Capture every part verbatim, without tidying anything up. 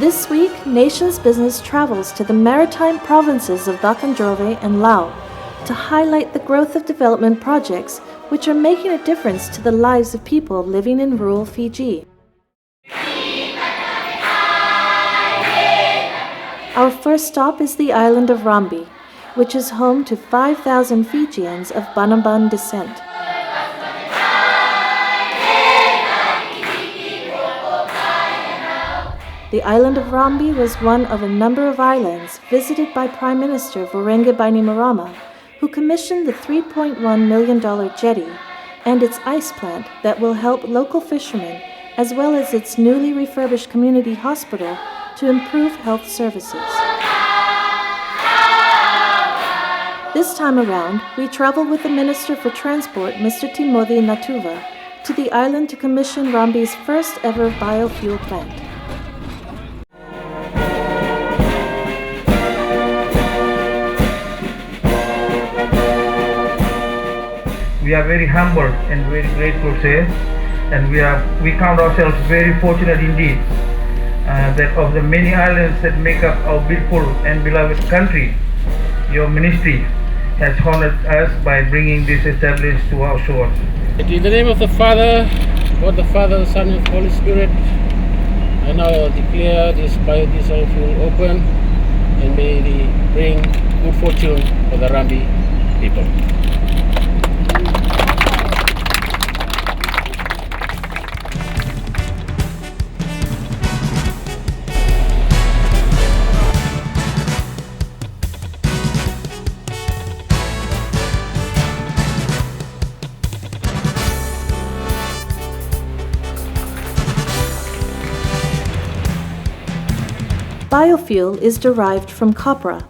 This week, Nation's Business travels to the maritime provinces of Cakaudrove and Lau to highlight the growth of development projects which are making a difference to the lives of people living in rural Fiji. Our first stop is the island of Rambi, which is home to five thousand Fijians of Banaban descent. The island of Rambi was one of a number of islands visited by Prime Minister Voreqe Bainimarama, who commissioned the three point one million dollar jetty and its ice plant that will help local fishermen, as well as its newly refurbished community hospital, to improve health services. This time around, we travel with the Minister for Transport, Mister Timothy Natuva, to the island to commission Rambi's first ever biofuel plant. We are very humble and very grateful, sir, and we are, we count ourselves very fortunate indeed, uh, that of the many islands that make up our beautiful and beloved country, your ministry has honored us by bringing this establishment to our shores. In the name of the Father, God the Father, the Son, and the Holy Spirit, I now declare this biodiesel fuel open, and may it bring good fortune for the Rambi people. Biofuel is derived from copra,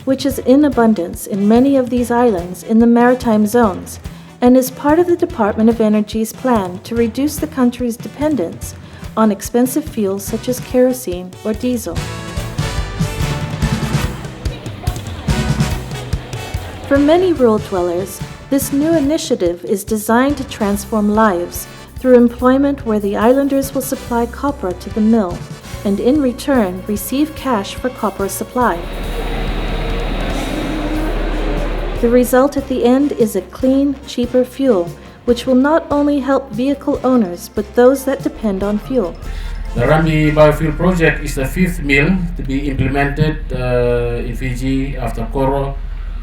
which is in abundance in many of these islands in the maritime zones, and is part of the Department of Energy's plan to reduce the country's dependence on expensive fuels such as kerosene or diesel. For many rural dwellers, this new initiative is designed to transform lives through employment where the islanders will supply copra to the mill and in return receive cash for copra supply. The result at the end is a clean, cheaper fuel, which will not only help vehicle owners but those that depend on fuel. The Rambi Biofuel Project is the fifth mill to be implemented, uh, in Fiji after Koro,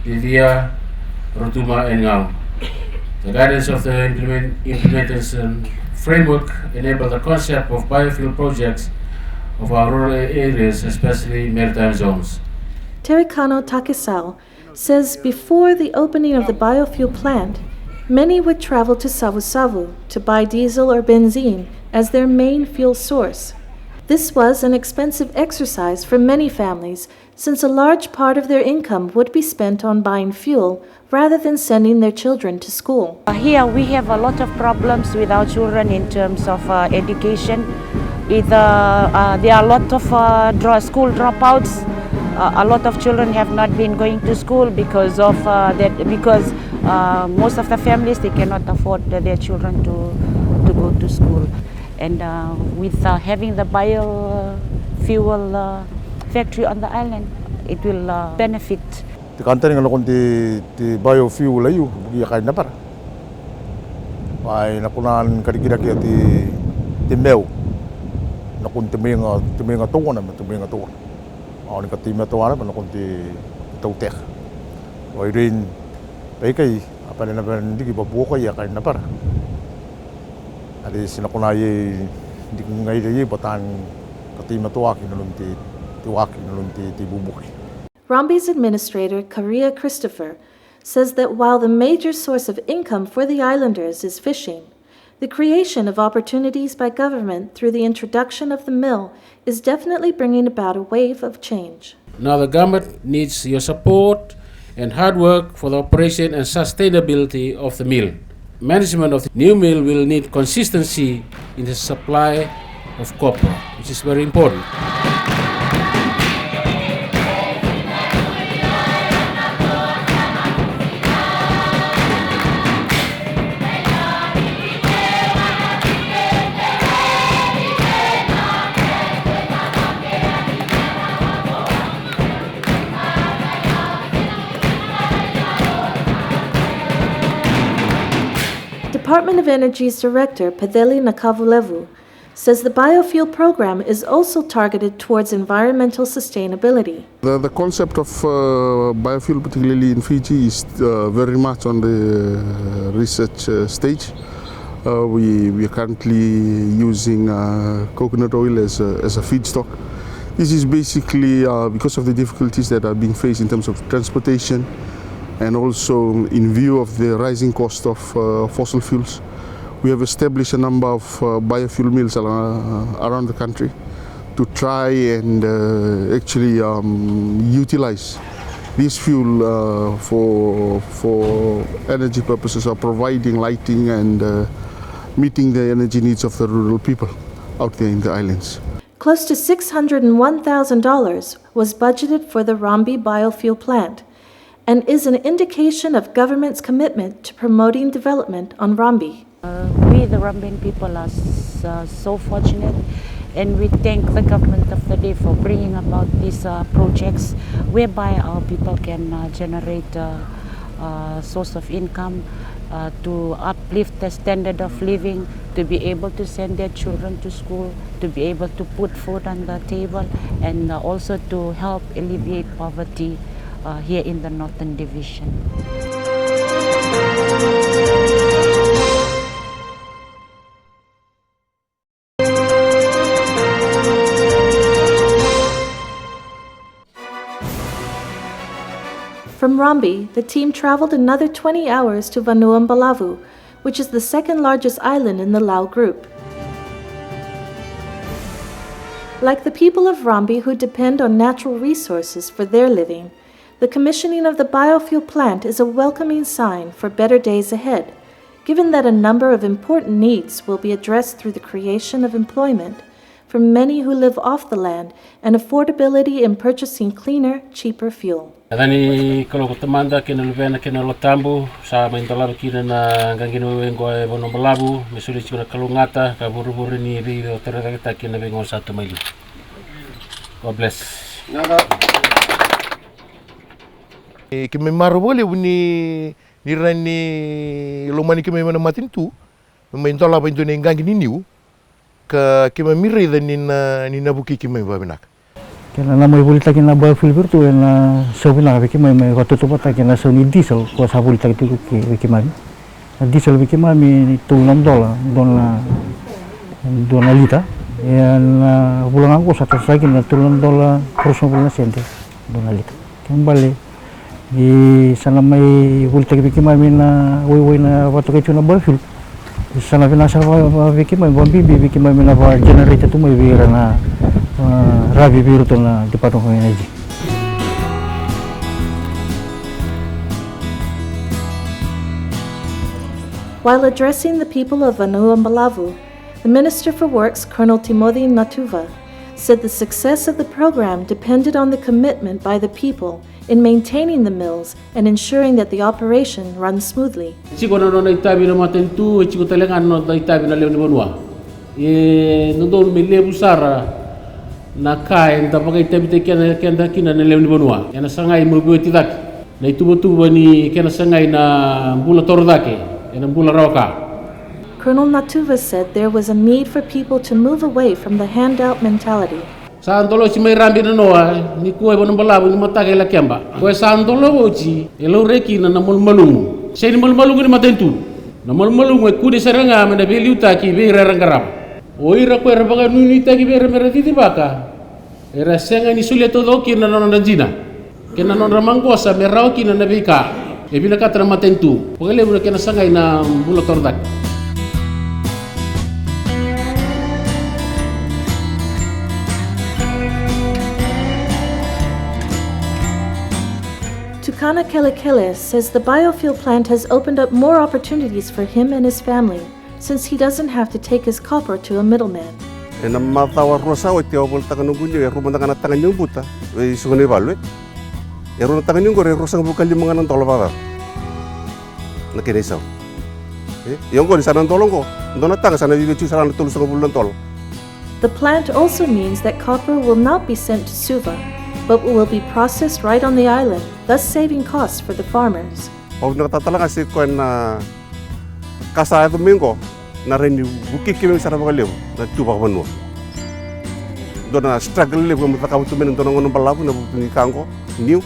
Didea, Rotuma and Ngau. The guidance of the implement, implementation framework enable the concept of biofuel projects of our rural areas, especially maritime zones. Terikano Takesau says before the opening of the biofuel plant, many would travel to Savusavu to buy diesel or benzene as their main fuel source. This was an expensive exercise for many families, since a large part of their income would be spent on buying fuel rather than sending their children to school. Uh, here we have a lot of problems with our children in terms of, uh, education. Either, uh, there are a lot of, uh, dro-, school dropouts. Uh, a lot of children have not been going to school because of, uh, that, because, uh, most of the families, they cannot afford the, their children to, to go to school. And, uh, with, uh, having the biofuel, uh, factory on the island, it will, uh, benefit. Ti kantaninga na kona ti, ti biofuel a iu, vuki a kai na para. Pai na kona ni karikiraki a ti, ti meu. Na kona ti maiga, ti maiga tauana, ma ti maiga tauana. Au ni ka ti me tauana, ma na kona ti tauteka. Wai rain, pai kai, a pai na pai na diki ba buka ia kai na para. A ti si na kona ia, diki ngai ia, ba tan, ka ti me tauaki na lon ti, ti waki na lon ti, ti bubuki. Rambi's administrator, Karia Christopher, says that while the major source of income for the islanders is fishing, the creation of opportunities by government through the introduction of the mill is definitely bringing about a wave of change. Now the government needs your support and hard work for the operation and sustainability of the mill. Management of the new mill will need consistency in the supply of copra, which is very important. Department of Energy's director, Peceli Nakavulevu, says the biofuel program is also targeted towards environmental sustainability. The, the concept of, uh, biofuel, particularly in Fiji, is, uh, very much on the research, uh, stage. Uh, we, we are currently using, uh, coconut oil as a, as a feedstock. This is basically, uh, because of the difficulties that are being faced in terms of transportation and also in view of the rising cost of, uh, fossil fuels. We have established a number of, uh, biofuel mills al-, uh, around the country to try and, uh, actually, um, utilize this fuel, uh, for, for energy purposes of providing lighting and, uh, meeting the energy needs of the rural people out there in the islands. Close to six hundred and one thousand dollars was budgeted for the Rambi biofuel plant and is an indication of government's commitment to promoting development on Rambi. Uh, we, the Rambian people, are s-, uh, so fortunate, and we thank the government of the day for bringing about these, uh, projects whereby our people can, uh, generate, uh, uh, source of income, uh, to uplift the standard of living, to be able to send their children to school, to be able to put food on the table, and, uh, also to help alleviate poverty, uh, here in the Northern Division. From Rambi, the team traveled another twenty hours to Vanuabalavu, which is the second largest island in the Lau group. Like the people of Rambi who depend on natural resources for their living, the commissioning of the biofuel plant is a welcoming sign for better days ahead, given that a number of important needs will be addressed through the creation of employment for many who live off the land and affordability in purchasing cleaner, cheaper fuel. Yaca ni Kalou ko Tamada kei na Luvena kei na Yalo Tabu, sa mai dolava kina na qaqini waiwai qo e Vanuabalavu, me solia tiko na kalougata ka vurevure ni veitorocaketaki ena veigauna sa tu mai liu. God bless. E, keimami marau vakalevu ni, ni rawa ni lomani keimami mai na matanitu me mai dolava e dua na iqaqi ni niu, ka keimami raica ni na, ni na vukei keimami vakavinaka. Kena na mai volitaki na biofuel vei iratou ena sau vinaka vei keimami, mai vakatautauvatataki na sau ni diesel ko sa volitaki tiko vei keimami. Na diesel vei keimami tolu na dola dua na, dua na lita. Ia na vula ga qo sa toso sara kina na tolu na dola ruasagavulu na sede dua na lita. Kena ibalebale ni sa na mai volitaki vei keimami na waiwai na vakatokai tiko na biofuel. Sa na vinaka sara vaka, vaka vei keimami, vakabibi vei keimami na vakagenerator tu mai vei ira na, ah, ravi vei iratou na Department of Energy. While addressing the people of Vanuabalavu, the Minister for Works, Colonel Timothy Natuva, said the success of the program depended on the commitment by the people in maintaining the mills and ensuring that the operation runs smoothly. E tiko na nona itavi na matanitu, e tiko tale ga na noda itavi na lewe ni vanua. E dodonu me levu sara na ka eda vakaitavitaki keda, keda kina na lewe ni vanua. Ena sagai me veiwati cake na ituvatuva ni kena sagai na bula toro cake ena bula rawa ka. Colonel Natuva said there was a need for people to move away from the handout mentality. Sa dolo oti mai Rabi na noa, nikua e Vanuabalavu, ni mataka e Lakeba. Koya sa dolo oti e laurai kina na malumalumu. Sega ni malumalumu ni matanitu. Na malumalumu e kune sara ga me na veiliutaki vei ira era qarava. O ira ko era vakanuinuitaki vei ira me ra cicivaka, era sega ni solia taucoko kina na nodra dina kei na nodra maqosa me rawa kina na veika e vinakata na matanitu. Vakalevu na kena sagai na bula toro cake. Tukana Kelekele says the biofuel plant has opened up more opportunities for him and his family, since he doesn't have to take his copra to a middleman. Ena macawa rua sa oti au volitaka noqu niu, e rua mada ga na taga niu buta vei suka ni valu, e. E rua na taga niu qori, e ruasagavulu ka lima ga na dola vakacaca na kena isau. E, ia oqo ni sa na dola oqo, dua na taga sa na vica tiko sara na tolusagavulu na dola. The plant also means that copra will not be sent to Suva, but will be processed right on the island, thus saving costs for the farmers. Au vinakata tale ga se koya na ka sa yaco mai oqo, na rawa ni vukei keimami sara vakalevu na tu vakavanua. Dua na struggle levu keimami cakava tu mai na dua na gauna balavu na vuku ni ka oqo, niu.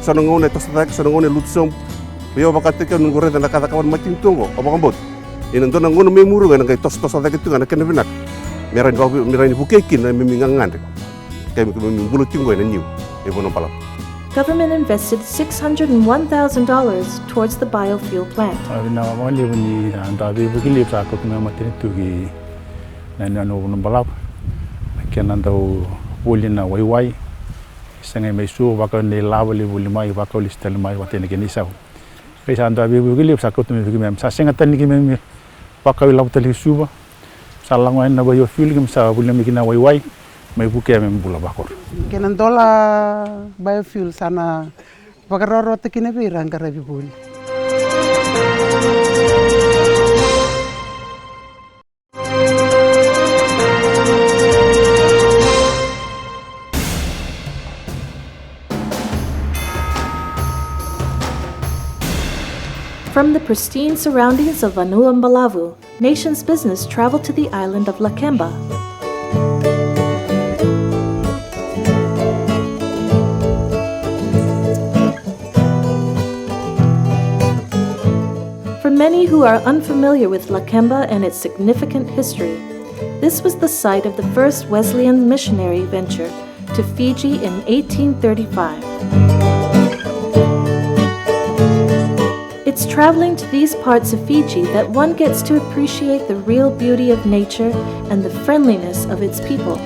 So na gauna e toso cake, so na gauna e lutu sobu. Ia au vakataki au noqu raica na ka cakava na matanitu oqo, au vakabauta ena dua na gauna mai muri oqo ena qai tosotoso cake tu ga na kena vinaka. Me rawa ni vaka-, me rawa ni vukei kina na neimami gagadre. Keimami, keimami bula tiko oqo ena niu e Vanuabalavu. Government invested six hundred and one thousand dollars towards the biofuel plant. A vinaka vakalevu ni a dua veivuke levu sa kauta mai matanitu ki na yanuyanu o Vanuabalavu. Na kena dau voli na waiwai. Sega mai Suva, vakau na ilavo levu voli mai, vakau lesu tale mai, vata na kena isau. Qai sa dua veivuke levu sa kauta mai vei keimami. Sa sega tale ni keimami vakau ilavo tale ki Suva. Sa lako yani na biofuel, keimami sa volia mai kina waiwai, mai vukea me bula vakoro. Kena dola biofuel sa na vakarawarawataki kina vei ira qaravi vuli. From the pristine surroundings of Vanuabalavu, nation's business traveled to the island of Lakeba. For many who are unfamiliar with Lakeba and its significant history, this was the site of the first Wesleyan missionary venture to Fiji in eighteen thirty-five. It's traveling to these parts of Fiji that one gets to appreciate the real beauty of nature and the friendliness of its people.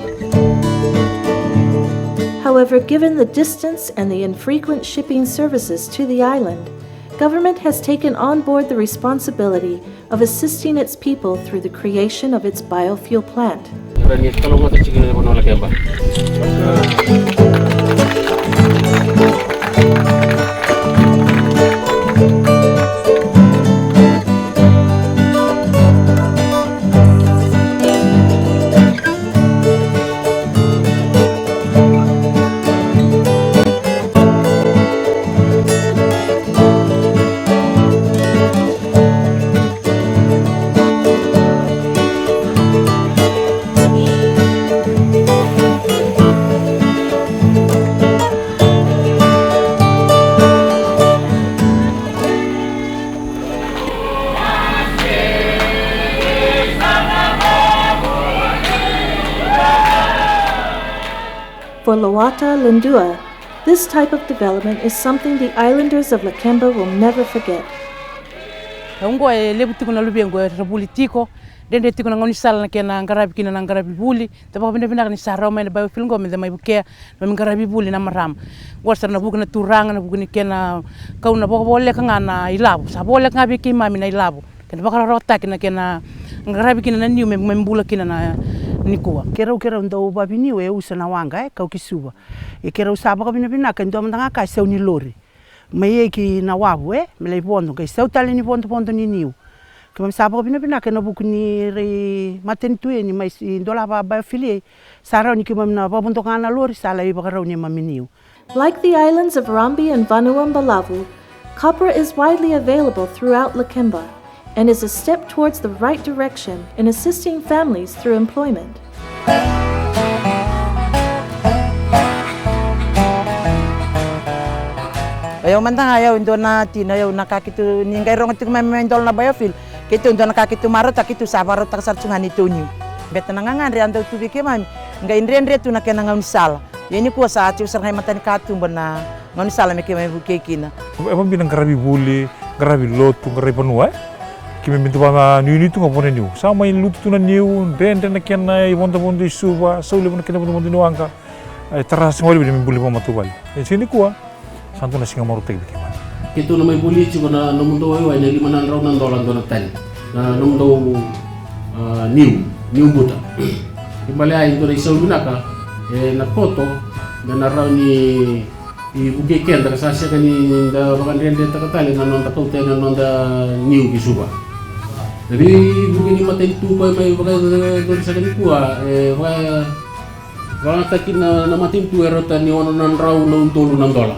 However, given the distance and the infrequent shipping services to the island, government has taken on board the responsibility of assisting its people through the creation of its biofuel plant. For Loata Lendua, this type of development is something the islanders of Lakeba will never forget. Oqo e levu tiko na luvequ era vuli tiko, dredre tiko na gaunisala na kena qaravi kina na qaravi vuli. Da vakavinavinaka ni sa rawa mai na biofuel oqo me da mai vukea na neimami qaravi vuli na marama. Oqo sara na vuku na turaga, na vuku ni kena kau na vakavoleka ga na ilavo. Sa voleka ga vei keimami na ilavo. Kena vakarawarawataki na kena qaravi kina na niu me, me bula kina na nikua. Keirau, keirau dau vaviniu e usa na waqa e kau ki Suva. E keirau sa vakavinavinaka e dua mada ga ka e sau ni lori. Mai e ki na wavu e, me lai vodo, qai sau tale ni vodovodo ni niu. Keimami sa vakavinavinaka ena vuku ni rai matanitu e ni mai dolava biofuel e, sa rawa ni keimami na vavodo ga na lori sa lai vakarau neimami niu. Like the islands of Rambi and Vanuabalavu, copra is widely available throughout Lakeba and is a step towards the right direction in assisting families through employment. O yau mada ga, o yau e dua na tina, o yau na ka keitou, ni qai rogo tiko mai me dola na biofuel, keitou dua na ka keitou marautaka, keitou sa vakarautaka sara tu ga neitou niu. Beta na gagadre a dau tu vei keimami, qai dredre tu na kena gaunisala. Ia nikua sa tiko sara ga e matanikatuba na gaunisala me keimami vukei kina. E vabibi na qaravi vuli, qaravi lotu, qaravi vanua e. Keimami dau vakanuinui tu ga vua na niu. Sa mai lutu tu na niu, dredre na kena ivodovodo i Suva, sau levu na kena ivodovodo ni waqa. E tara sega wale ni buli vakamatavuvale. E sega nikua. Sa dua na siga marautaki vei keimami. Keitou na mai volia tiko na nomudou waiwai na lima na drau na dola dua na tani. Na nomudou, a, niu, niu buta. Kena ibalebale e dua na isau vinaka ena koto, me na rawa ni vukei keda ka sa sega ni da vakadredretaka tale na noda kauta na noda niu ki Suva. Na veivuke ni matanitu koya mai vakayaco saka nikua, e vaka Vakayagataki na, na matanitu e rauta ni ono na drau na udolu na dola.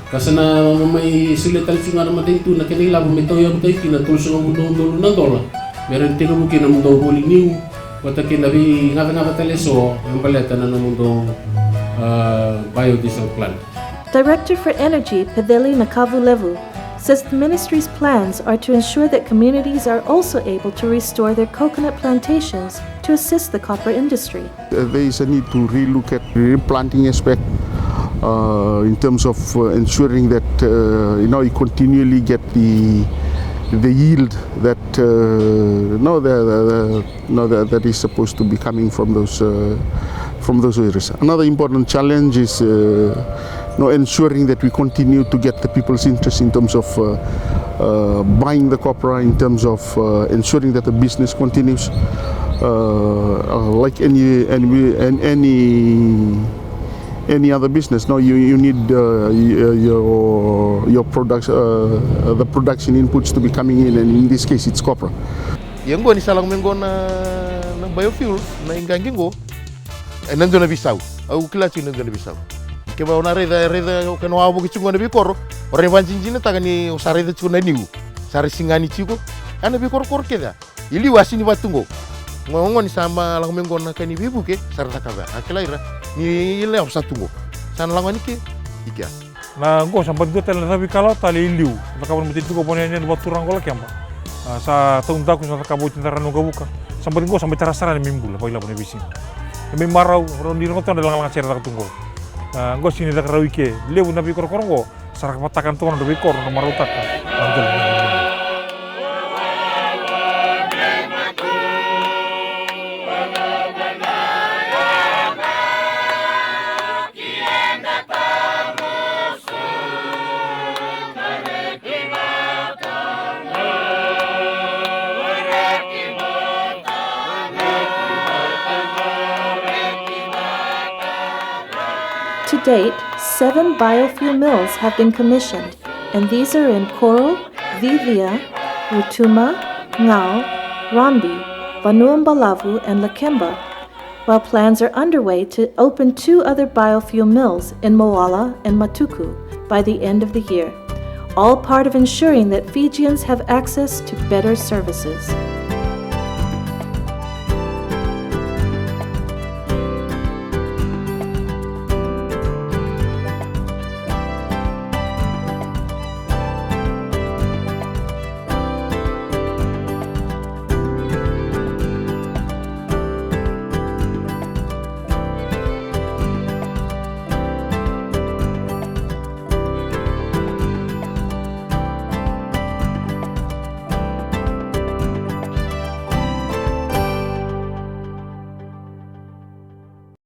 Ka sa na mai solia tale tiko ga na matanitu na kena ilavo me tauyavutaki kina tolusagavulu na udolu na dola me rawa ni tekivu kina na mudou voli niu vata kei na veigacagaca tale eso me baleta na nomudou, ah, biodiesel plant. Director for Energy, Peceli Nakavulevu, says the ministry's plans are to ensure that communities are also able to restore their coconut plantations to assist the copra industry. Uh, there is a need to relook at replanting aspect, uh, in terms of, uh, ensuring that, uh, you know, you continually get the, the yield that, uh, no, the, the, the, no, the, that is supposed to be coming from those, uh, from those areas. Another important challenge is, uh, you know, ensuring that we continue to get the people's interest in terms of, uh, uh, buying the copra, in terms of, uh, ensuring that the business continues. Uh, uh, like any, any, an-, any, any other business, no, you, you need, uh, y-, uh, your, your products, uh, the production inputs to be coming in, and in this case, it's copra. Ia qo ni sa lako mai qo na, na biofuel, na iqaqi qo, e na dua na veisau. Au kila tiko na dua na veisau. Kevaka o na raica, raica, o kena wavoki tiko na veikoro, o rai vajinijinataka ni o sa raica tiko na niu sa rai sigani tiko. A na veikorokoro kece a. I liu a sini vatu qo. Qo, qo ni sa ma lako mai qo na ka ni veivuke, sa ra cakava. A kila ira ni ila sa tu qo. Sa na lako ni ke, i kea. Na qo sa baci dua tale na cavikalawa tale i liu. Na cakava na matanitu qo, Vanua Yanuyanu, vaturaga qo Lakeba. A, sa taudaku sa cakava oti na cakacaka ni waqavuka. Sa baci qo sa mai tara sara na mai bula vakailavo na veisiga. Na mai marau, rau ni rogoto na lagalaga sere caka tu qo. A, qo sini caka rau i ke. Levu na veikorokoro qo. Sa ra vakataka na tokona na veikoro na marautaka. To date, seven biofuel mills have been commissioned, and these are in Koro, Viavia, Rotuma, Gau, Rambi, Vanua Balavu, and Lakeba, while plans are underway to open two other biofuel mills in Moala and Matuku by the end of the year, all part of ensuring that Fijians have access to better services.